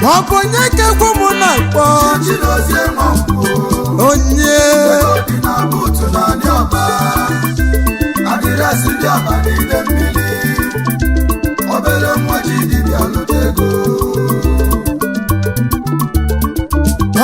Ọ bụ onye ka egwu m na-akpọ? Chidozie Nwankwo. Onye? Ego dị na buutu na ndị ọba, adịrịasị ndị ọba n'ide mmiri. Obere nwa ji dibịa lụta ego.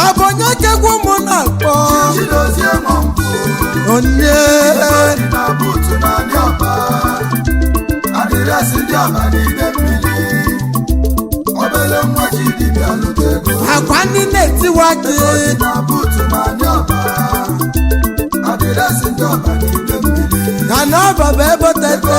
Ọ bụ onye ka egwu m na-akpọ? Chidozie Nwankwo. Onye? Ego dị na buutu na ndị ọba, adịrịasị ndị ọba n'ide mmiri. Obere nwa ji dibịa lụta ego. Akwa ndị na-etiwa gị. Ego dị na buutu na ndị ọba, adịrịasị ndị ọba n'ide mmiri. Na n'ọba bụ ebe tete.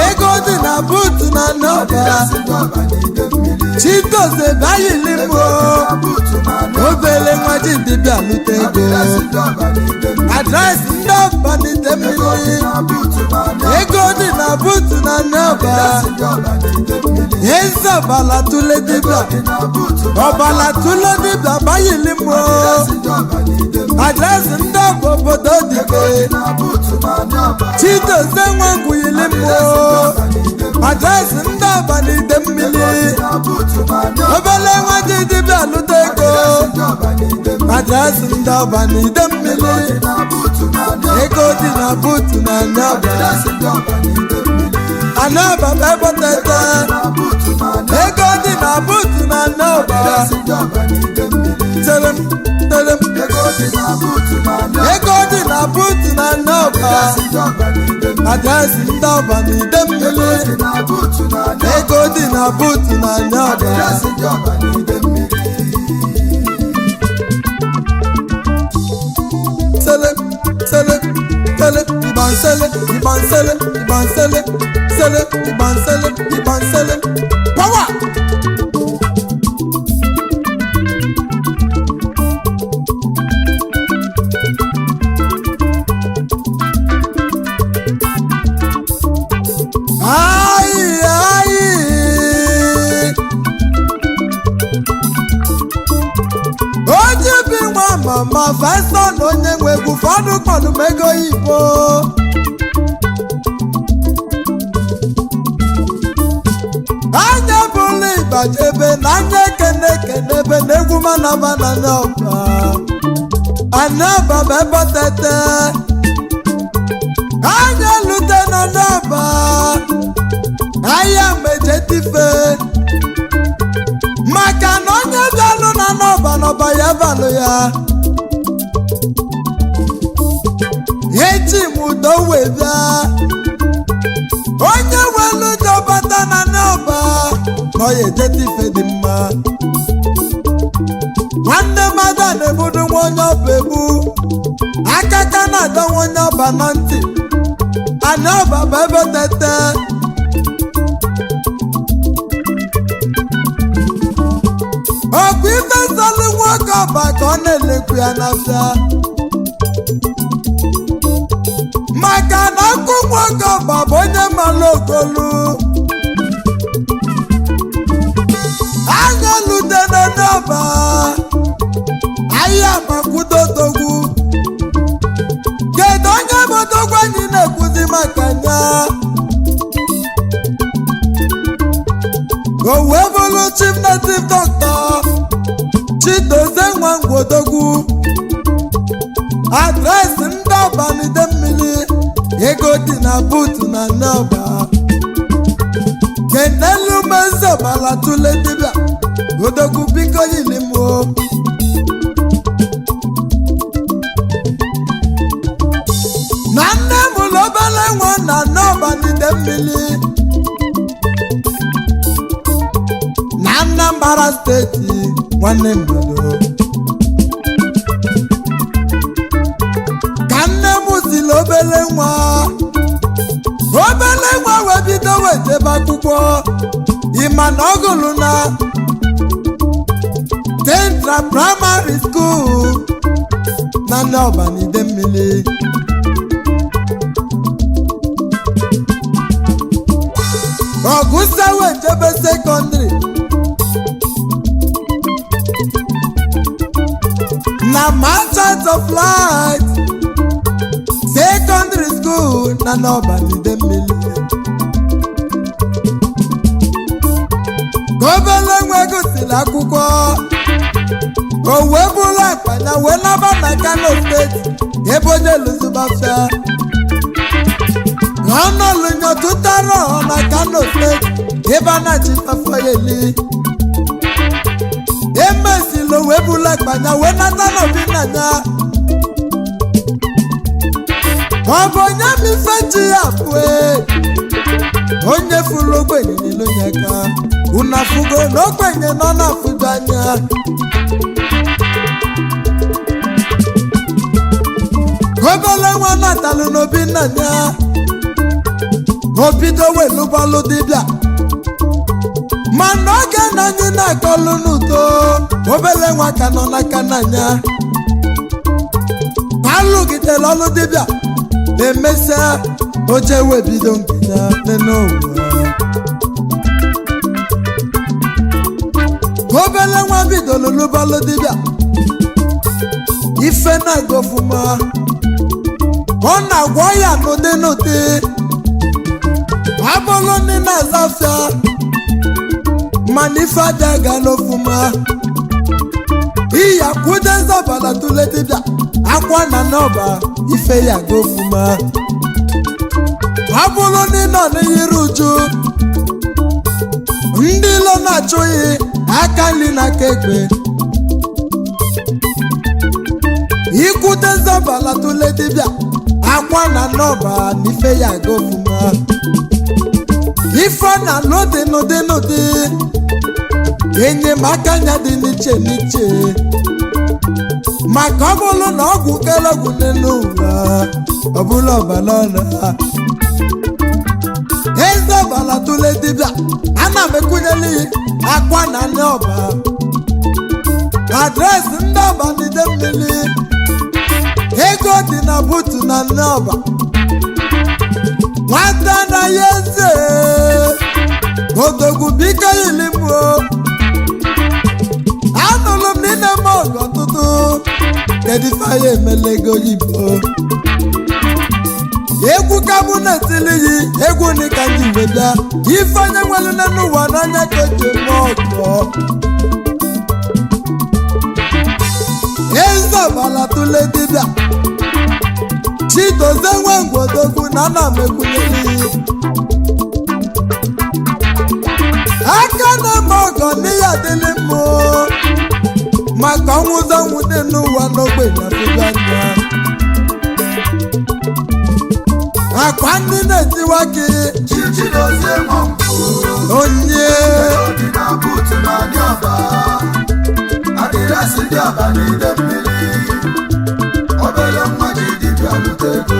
Ego dị na buutu na n'ọba. Chidozie bayili m, obele nwa ji dibịa lute ego. Adreesị ndị ọba n'ide mmiri. Ego dị na buutu na n'ọba. Eze ọbala tụle dibịa, ọbala tụle dibịa bayili m. Adreesị ndị ọba obodo dike. Chidozie nwa ngwuyili m, adreesị ndị ọba n'ide mmiri. Obele nwa ji dibịa lụta ego. Adreesị ndị ọba n'ide mmiri. Ego dị na buutu na n'ọba. Anọba bụ ebe tete. Ego dị na buutu na n'ọba. Tere m tere m. Ego dị na buutu na n'ọba. Adreesị ndị ọba n'ide mmiri. Ego dị na buutu na n'ọba. Sele sele sele ịgbansele ịgbansele ịgbansele sele ịgbansele ịgbansele power. Ayi ayi. Onye bi nwa mama fesa na onye nwe egwu, ụfọdụ kpọrọ m ego oyibo. Anya bụrụ ịgbajebe na anya ekene ekenebe na egwu manabana n'ọba anaba bụ ebe tete. Anya lute na n'ọba ahịa mejetife, maka na onye bịalụ na n'ọba n'ọba ya balụ ya. Eji m udo wee bịa. Onye welu jọbata na n'ọba na ọ ya ejete ife dị mma. Nwanne mmadụ a na-ebudu nwa onye ọba egbu akaka na-adọ nwa onye ọba na ntị. Ana ọba bụ ebe tete. Ọkwa ife sọlụ nwoke ọba ka ọ na-elekwu ya n'afịa, maka na ọkụ nwoke ọba bụ onye mara okolu anya lute n'ọba ahịa makwudo dogwu. Kedu onye bụ dogwu anyị na-ekwuzi maka ya? O wee bụrụ Chief Native Doctor Chidozie Nwangwodogwu, adreesị ndị ọba n'ide mmiri. Ego dị na buutu na n'ọba. Kenelu meze ọbala tụle dibịa odogwu, biko yili m o. Na nne m ụlọ obere nwa na n'ọba n'ide mmiri na Anambra Steeti. Nwanne mmadụ ka nne m siri obele nwa, obele nwa wee bido wee jebe akwụkwọ. Ịma na ọ gụrụ na Central Primary School na Ọbanide mmiri. Ọgụsa wee jebe secondary na Merchant of Light Secondary School na Ọbanide mmiri. Ka obele nwa gosiri akwụkwọ, o wee bụrụ akpa ya wee naba na Kano Steeti, ebe onye lụzibafịa ọnọlụnye tụtara na Kano Steeti, ebe a na-achịtafọ ya eli. Emesila, wee bụrụ akpa ya wee nata n'obi nna ya. Ọ bụ onye mife ji ya pụe, onye fụrụ ogbenye n'elu onye aka unu afụgo na ogbenye nọ na-afụdo anya. Obele nwa natalụ n'obi nna ya, obido welụbalụ dibịa, mana oge na anyị na-akọlụ n'uto, obele nwa ka nọ n'aka nna ya. Alụgidere ọlụ dibịa, emesịa oche wee bido nke ya n'ụwa. Obele nwa bidoro lụbalụ dibịa, ife na-aga ọfụma. Ọ na-agwọ ya n'ụdị n'ụdị. Abụrụ ndị na-azafịa, mana ife aja gala ọfụma. Iya kwude nzọbala tụle dibịa akwa na n'ọba, ife ya ga ọfụma. Ọ bụrụ na ị nọ n'iyiri uju, ndị ilo na-achụghị aka nri na aka ekpe, ikwute nzọbala tụle dibịa akwa na n'ọba na ife ya ga ọfụma. Ife na alụ dị n'ụdị n'ụdị, enyemaka anya dị n'iche n'iche, maka ọ bụrụ na ọgwụ kele ọgwụ n'elu ụwa, ọ bụrụ ọbara ọra eze ọbara tụle dibịa, ana m ekwunyeli akwa na ndị ọba, address ndị ọba n'ide mmiri, ego dị na butu na ndị ọba. Nwata na ya eze odogwu, biko yili m o. Anụrụ m n'ime m ọgụ ọtụtụ. Kedu ife anyị emela ego oyibo? Egwu ka mụ na-etili yi egwu ni ka ndị igwe bịa. Ife onye nwere n'elu ụwa n'anya ka o ji eme ọgọ. Eze ọbala tụle dibịa Chidozie nwe ngwodogwu na ana m ekwunyeli aka na-eme ọgọ n'ihe adịlị mmụ, maka ọnwụ zọnwụ dị n'ụwa n'ogbenye afụgo anya. Akwa ndị na-etiwa gị. Chichidozie Nwankwo. Onye Ego dị na buutu na ndị ọba, address ndị ọba n'ide mmiri, obere nwa ji dibịa lụta ego.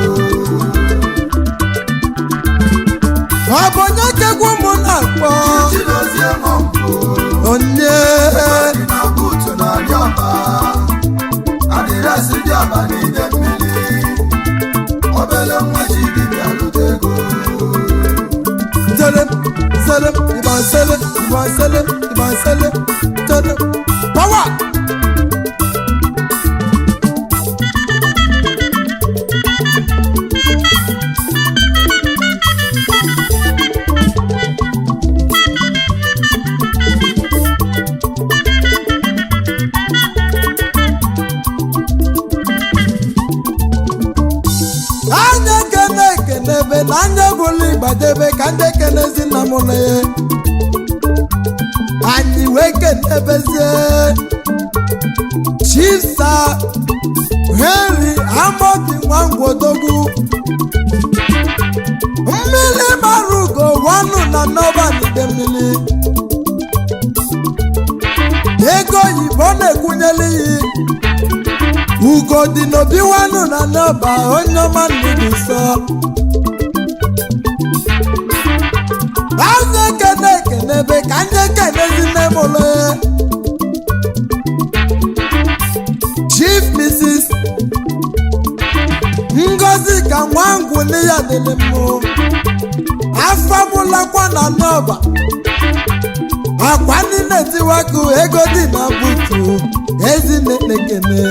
Ọ bụ onye kegwu mụ na-akpọ? Chichidozie Nwankwo. Onye Ego dị na buutu na ndị ọba, address ndị ọba n'ide mmiri, obere nwa ji dibịa lụta ego. Sele sele ịgba sele ịgba sele ịgba sele sele power. Anya ekene ekene ebe na anya ebula ịgbadebe ka ndị ekenezi nna m ụlọ ya. Anyị wee kenebezie Chisa Henry Amobi Nwangwodogwu, mmiri mara ugo wanụ na nọba n'ide mmiri, ego oyibo na-ekwunyeli ya. Ugo dị n'obi wanụ na nọba, onye ọma nnụdụ nsọ. Azụ ekene ekene ebe ka ndị ekenezi nne m ụlọ ya, Chief Mrs. Ngozi ka nwangwu ya dịrị mụ afọ bụlakwa na nọba akwa ndị na-etiwakụ ego dị na butu ezinekene.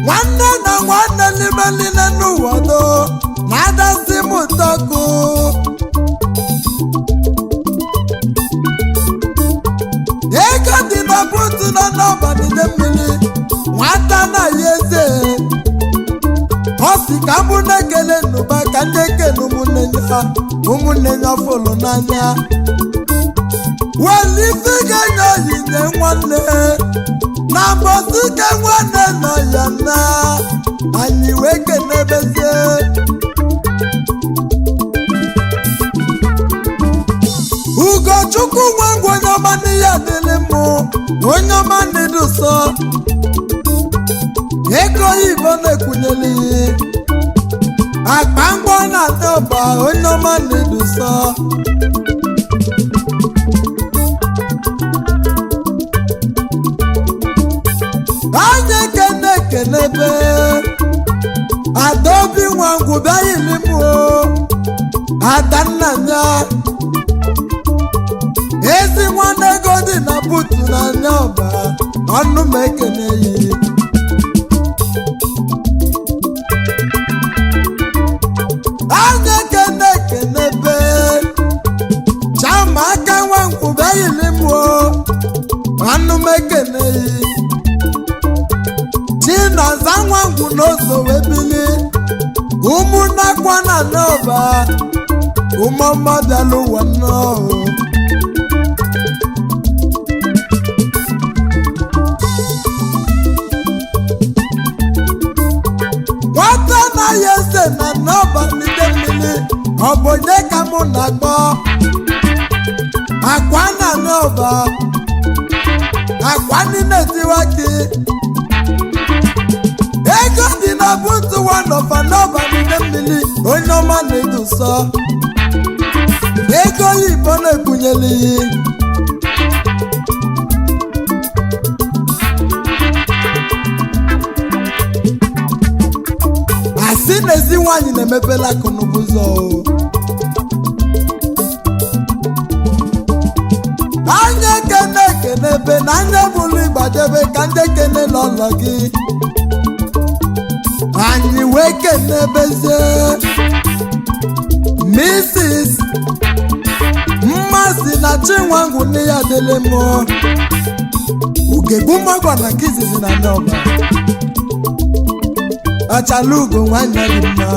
Nwanne na nwanne n'ime melile n'ụwa do na adasị m ụtọkụ. Ego dị na buutu nọ n'ọbanide mmiri, nwata na ya eze. Ọ sị ka mụ na-ekele n'ụba ka ndị ekele ụmụnne ya, ụmụnne ya fụlụ n'anya. Welife ga-enye onyinye nwanne na mbọsị ke nwanne nọ ya na anyị wee kenebezie. Ugochukwu nwa ngwa, onye ọma n'ihe adịlị mụ, onye ọma n'ịdị ụsọ. Ego oyibo na-ekwunyeli akpa ngwa na-ata ọba, onye ọma n'ịdị ụsọ. Anyị ekene ekenebe Adaobi Nwangwu, bịa yili m o Adanna ya, ezi nwanne. Ego dị na butu n'anya ọba, ọnụ m ekene yi. Anyị ekene ekenebe Chama aka Nwankwụ, bịa yili m o, ọnụ m ekene yi. Chinaza Nwangwu n'ụzọ wee bili ụmụnnakwa na n'ọba ụmụọma bịala ụwa nnọọ. Nwata anaghị eze na n'ọba n'ide mmiri, ọ bụ onye ka mụ na-akpọ? Akwa na n'ọba, akwa niile tiwa gị. Ego dị na butu wanọfa n'ọba n'ide mmiri, onye ọma na-edu nsọ. Ego oyibo na-ebunyeli. Asị na ezi nwaanyị na-emepela akụnụba ụzọ o. Anya ekene ekene ebe na anya bụrụ ịgbadebe ka ndị ekene n'ụlọ gị, anyị wee kenebezie Mrs. Mmasị na Chinwangwu nne ya dịlị mụọ ugegbu mmagwa na nke izizi na n'ọba achala ugo nwanne dị mma.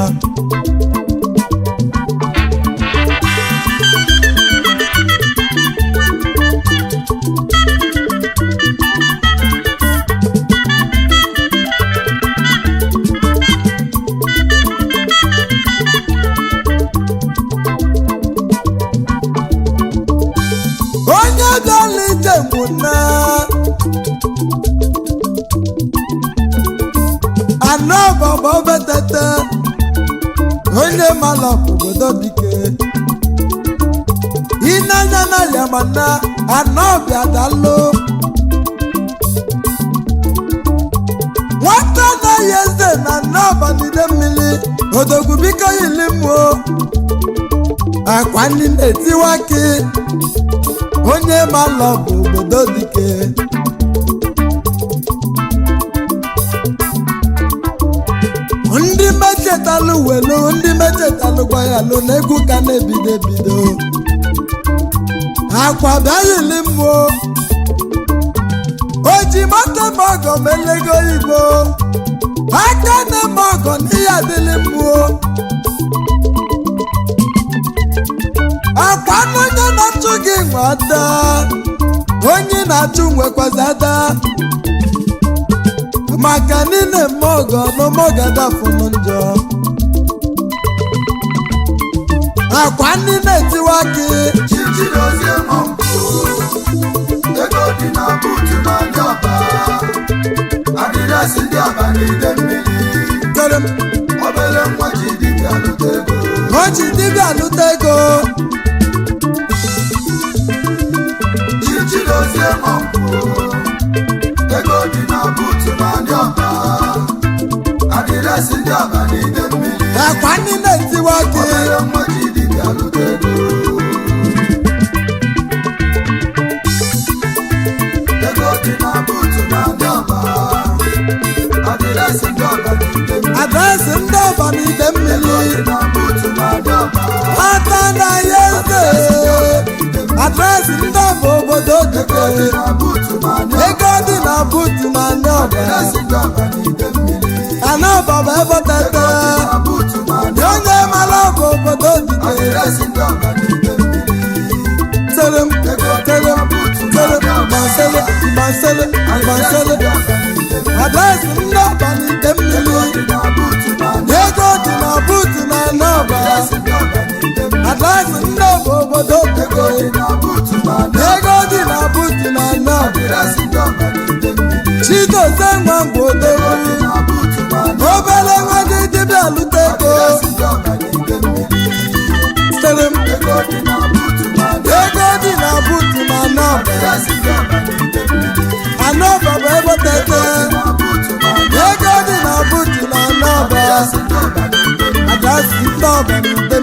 Onye bịala ije mụ na anọ bọbọ betete, onye mala obodo dike ịnanya na ya mana anọ bịa dalụ. Nwata anaghị eze na nnọbanide mmiri, odogwu, biko yili mmụọ akwa ndị na-etiwa gị, onye malọ bụ obodo dike. Ndị mechetalụ welu, ndị mechetalụ gwa ya lụ na egwu ka na-ebido ebido. Akwa bịa yili mmụọ o ji moto ma ọgọ ma elego igbo aka na-eme ọgọ n'ihe adịlị mmụọ. Akwa n'onye na-achụ gị nwe ada, onye na-achụ nwekwazi ada, maka niile mme ọgọ n'ụmụgadafụnụ njọ. Akwa ndị na-etiwa gị. Chichidozie Nwankwo, ego dị na buutu na ndị ọba, adịrịasị ndị ọba n'ide mmiri. Tere m. Obere nwa ji dibịa lụta ego. O ji dibịa lụta ego. Chichidozie Nwankwo, ego dị na buutu na ndị ọba, adịrịasị ndị ọba n'ide mmiri. Akwa ndị na-etiwa gị. Obere nwa ji dibịa lụta ego. Ego dị na buutu na ndị ọba, adịrịasị ndị ọba n'ide mmiri. Address ndị Ọba n'ide mmiri. Ata na ya eze. Address ndị Ọba obodo dike. Ego dị na buutu na ndị Ọba. Ana Ọba bụ ebe tete. Onye mara ọba obodo dike. Selem, selem, selem, gbasele, gbasele, gbasele. Address ndị Ọba n'ide mmiri. Ego dị na buutu na ndị Ọba. Address ndị Ọba obodo dike. Ego dị na buutu na ndị Ọba. Chidozie nwa ngwodo. Obere nwa gị dibịa lute ego. Selem. Ego dị na buutu na ndị Ọba. Anọ Ọba bụ ebe tete. Ego dị na buutu na ndị Ọba. Address ndị Ọba n'ide.